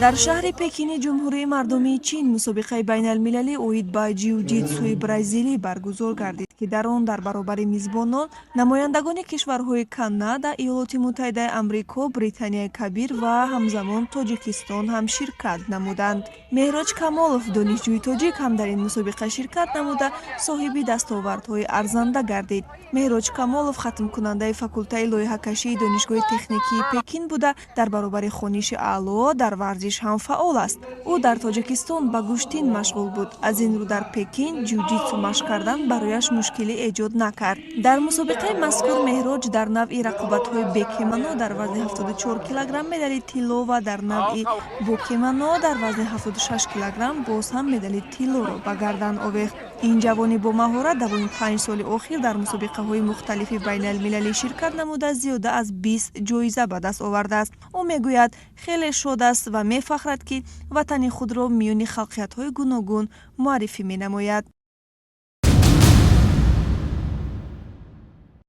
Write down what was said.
Дар шаҳри Пекини Ҷумҳурии Мардумии Чин мусобиқаи байналмилалӣ оид ба ҷиу-ҷитсуи бразилӣ баргузор гардид, ки дар он дар баробари мизбонон намояндагони кишварҳои Канада, Иёлоти Муттаҳидаи Амрико, Британияи Кабир ва ҳамзамон Тоҷикистон ҳам ширкат намуданд. Меҳроҷ Камолов, донишҷӯи тоҷик, ҳам дар ин мусобиқа ширкат намуда, соҳиби дастовардҳои арзанда гардид. Меҳроҷ Камолов хатмкунандаи факултаи лоиҳакашии Донишгоҳи техникии Пекин буда, дар баробари хониши аъло дар варзиш ҳам фаъол аст. Ӯ дар Тоҷикистон ба гӯштин машғул буд, аз ин рӯ дар Пекин ҷиу-ҷитсу машқ кардан барояш мушкилӣ эҷод накард. Дар мусобиқаи мазкур Меҳроҷ дар навъи рақобатҳои бекимоно дар вазни 74 килограмм медали тилло ва дар навъи бокимоно дар вазни 76 килограмм боз ҳам медали тиллоро ба гардан овехт. Ин ҷавони бомаҳорат давоми 5 соли охир дар мусобиқаҳои мухталифи байналмилалӣ ширкат намуда, зиёда аз 20 ҷоиза ба даст овардааст. Ӯ мегӯяд, хеле шод аст ва мефахрад, ки ватани худро миёни халқиятҳои гуногун муаррифӣ менамояд.